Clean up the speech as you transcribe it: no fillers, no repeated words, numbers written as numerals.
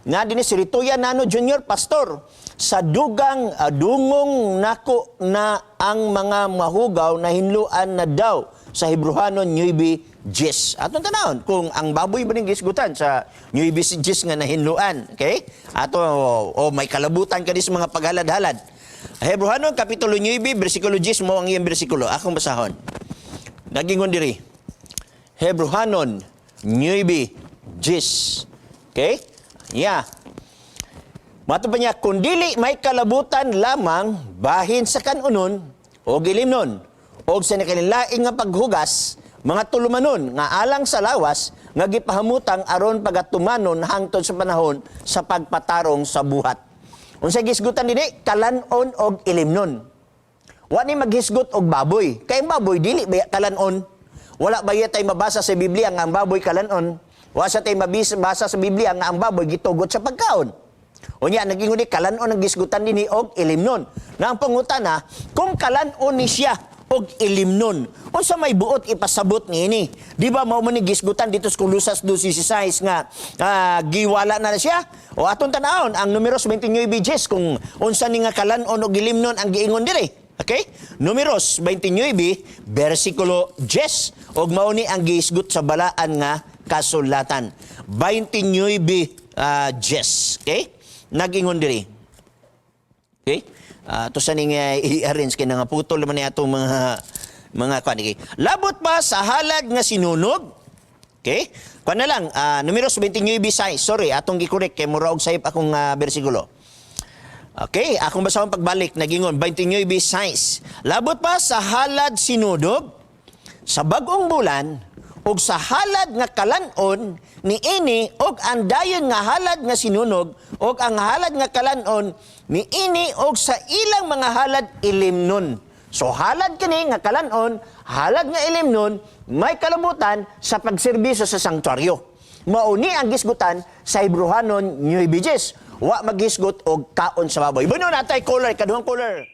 Na dinhi si Rituya Nano Jr., pastor sa dugang dungong nako na ang mga mahugaw na hinluan na daw sa Hebrohanon 9:10. Atong tanawon kung ang baboy ba ning gisgutan sa 9:10 nga nahinluan. Okay? Ato o may kalabutan kani sa mga paghalad-halad. Hebrohanon kapitulo 9 bersikulo 10 mo ang iyang bersikulo. Akong basahon. Nagingon diri. Hebrohanon 9:10. Okay? Yeah. Mato pa niya, kung dili may kalabutan lamang bahin sa kanunon o gilimnon o sa nakalilaing nga paghugas, mga tulumanon nga alang sa lawas nga gipahamutang aron pagatumanon hangtod sa panahon sa pagpatarong sa buhat. Unsa gisgutan dinhi? Kalanon og ilimnon. Wa ni maghisgot og baboy. Kay ang baboy dili ba kalanon? Wala ba tay mabasa sa Biblia nga ang baboy kalanon? Wa sa tay mabasa sa Biblia nga ang baboy gitugot sa pagkaon. Unya nagingon ni kalanon ang gisgutan dinhi og ilimnon. Na ang pangutana, kung kalanon ni siya og ilimnon, unsa may buot ipasabot niini? Di ba mao man ni gisgutan dito sa Kolosas 2:16 nga giwala na siya? O atong tan-awon ang Numeros 29:10 kung unsa ni nga kalanon og ilimnon ang giingon diri. Okay? Numeros 29 bersikulo 10 og mao ni ang gihisgot sa balaan nga kasulatan. 29 10. Okay? Nagingon diri. Okay? To sa ning i-arrange kay nga putol naman ni atong mga kwan. Okay. Labot pa sa halad nga sinunog. Okay? Kwan na lang, Numeros 29:6. Sorry, atong gi-correct kay mura og sayop akong bersikulo. Okay, akong basahon pagbalik, nagingon 29:6. Labot pa sa halad sinudog sa bag-ong bulan ug sa halad nga kalan-on niini ug ang dayon nga halad nga sinunog ug ang halad nga kalan-on niini ug sa ilang mga halad ilimnon. So halad kini nga kalan-on, halad nga ilimnon, may kalabutan sa pagserbisyo sa sanktuaryo. Mauni ang gisgutan sa Hebrohanon 9:10. Wa magisgot og kaon sa baboy. Bueno, natay caller, kaduhang caller.